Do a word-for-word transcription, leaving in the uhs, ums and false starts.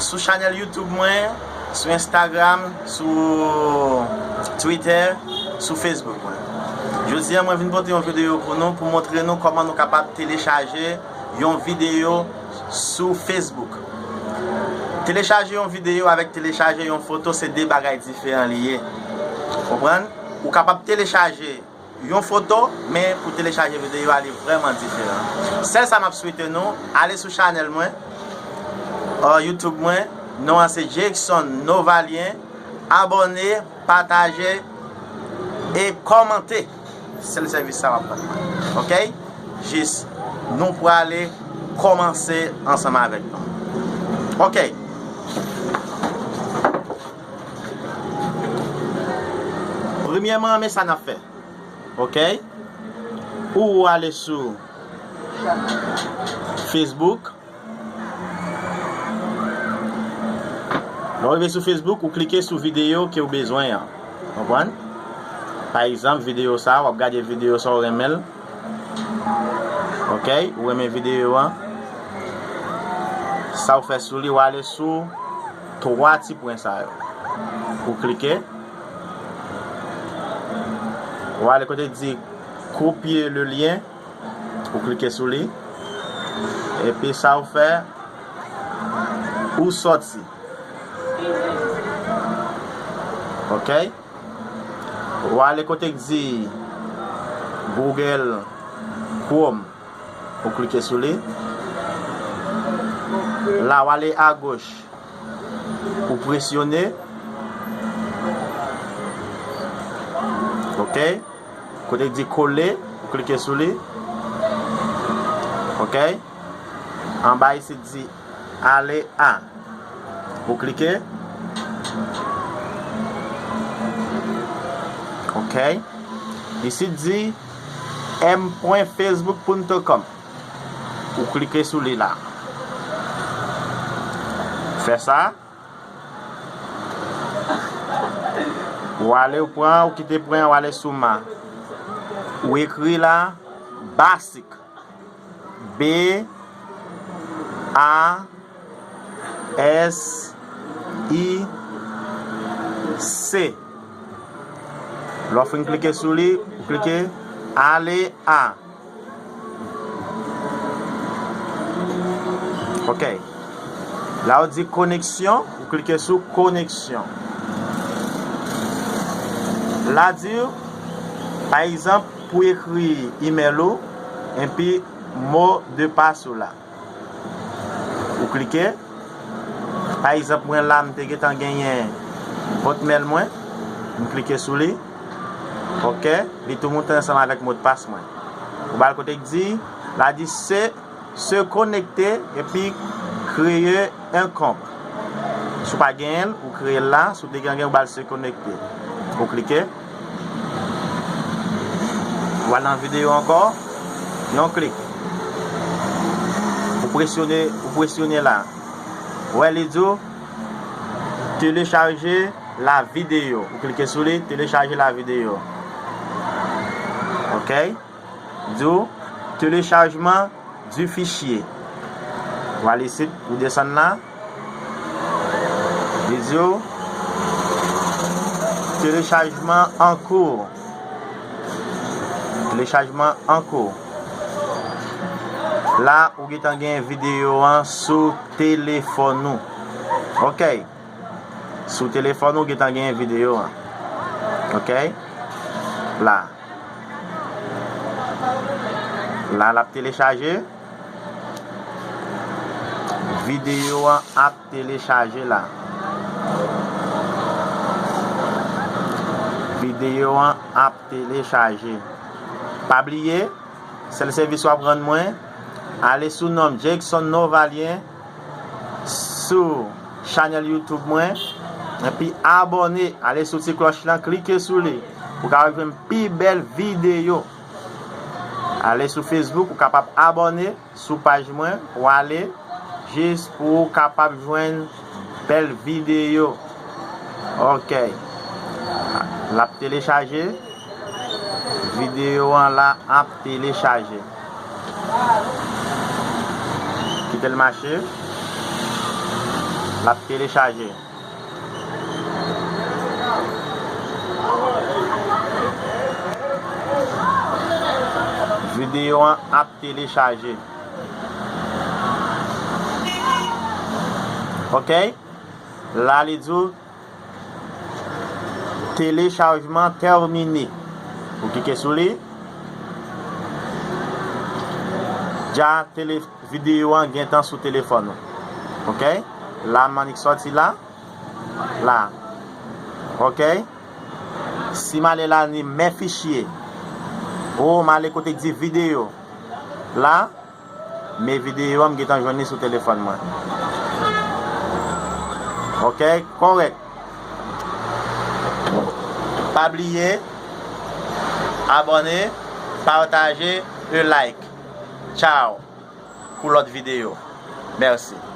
Sou chanèl YouTube mwen, sou Instagram, sou Twitter, sou Facebook mwen. Jodi a, mwen vin pote yon videyo pou nou, pou montre nou kòman nou kapab telechaje yon videyo sou Facebook. Telechaje yon videyo avèk telechaje yon foto, se de bagay diferan li ye. Konprann? Ou kapab telechaje yon foto, men pou telechaje videyo a, li vrèman diferan. Sèl sa m ap swete nou, ale sou chanèl mwen, euh, YouTube mwen, non an se Jackson Novalien, abòne, pataje e kòmante. Sèl sèvis sa w ap rann mwen. Oke? Jis, nou prale kòmanse ansanm avèk nou. Oke. Premyèman, men sa n ap fè. Oke? Ou ale sou Facebook. Lè w rive sou Facebook, ou klike sou videyo ke w bezwen an. Konprann? Pa egzanp, videyo sa, w ap gade videyo sa w renmen l. Oke? Ou renmen videyo an. Sa w fè sou li, w ale sou twa ti pwen sa yo. Ou klike. Ou ale kote k di copier le lien. Ou klike sou li. Epi sa ou fè, ou sòti. Oke? Ou ale kote k di Google Chrome. Ou klike sou li. La, ou ale agoch. Ou presyone. Oke? Kote k di kole, ou klike sou li. Oke? Anba isit di ale a. Ou klike. Oke? Isit di m pwen facebook pwen com. Ou klike sou li la. Fè sa. Ou ale, ou pran, ou kite pran, ou ale sou ma. Ou ekri la, basic. B A S I C. Lè w fin klike sou li, ou klike ale a. Oke. La ou di koneksyon, ou klike sou koneksyon. La di w, pa egzanp, pou ekri imèl ou, epi mo de pas ou la. Ou klike. Pa egzanp, mwen la, m te gentan genyen hotmail mwen. M klike sou li. Oke. Li tou moute ansanm avèk modpas mwen. Ou ba l kote k di, la di se, se konekte epi kreye un compte. Si w pa genyen l, ou kreye l la. Si w te genyen, ou ba l se konekte. Ou klike. Ou al nan videyo ankò. Yon klik. Ou presyone, ou presyone la. Ou wè li di w, télécharger la vidéo. Ou klike sou li, télécharger la vidéo. Oke. Di w, téléchargement du fichier. Ou al isit, ou desann la. Li di w, téléchargement en cours. Téléchargement en cours. La, ou gentan gen videyo an sou telefòn ou. Oke. Sou telefòn ou gentan gen videyo an. Oke. La. La, l ap telechaje. Videyo an ap telechaje la. Videyo an ap telechaje. Pa bliye, sèl sèvis w ap rann mwen, ale sou non m Jackson Novalien sou chanèl YouTube mwen, epi abòne, ale sou ti klòch lan, klike sou li, pou w kapab jwenn pi bèl videyo. Ale sou Facebook, ou kapab abòne sou paj mwen, ou ale, jis pou w kapab jwenn bèl videyo. Oke. L ap telechaje. Videyo an la ap telechaje. Kite l mache. L ap telechaje. Videyo an ap telechaje. Ok? La li di w telechajman tèmine. Ou klike sou li. Dja tele, videyo an gentan sou telefòn ou. Ok? La m annik sòti la. La. Ok? Si m ale la ni men fichye. Ou m ale kote k di videyo. La. Men videyo an m gentan jwenn li sou telefòn mwen. Ok? Kòrèk. Pa bliye abòne, pataje e like. Tchao. Pou lòt videyo. Mèsi.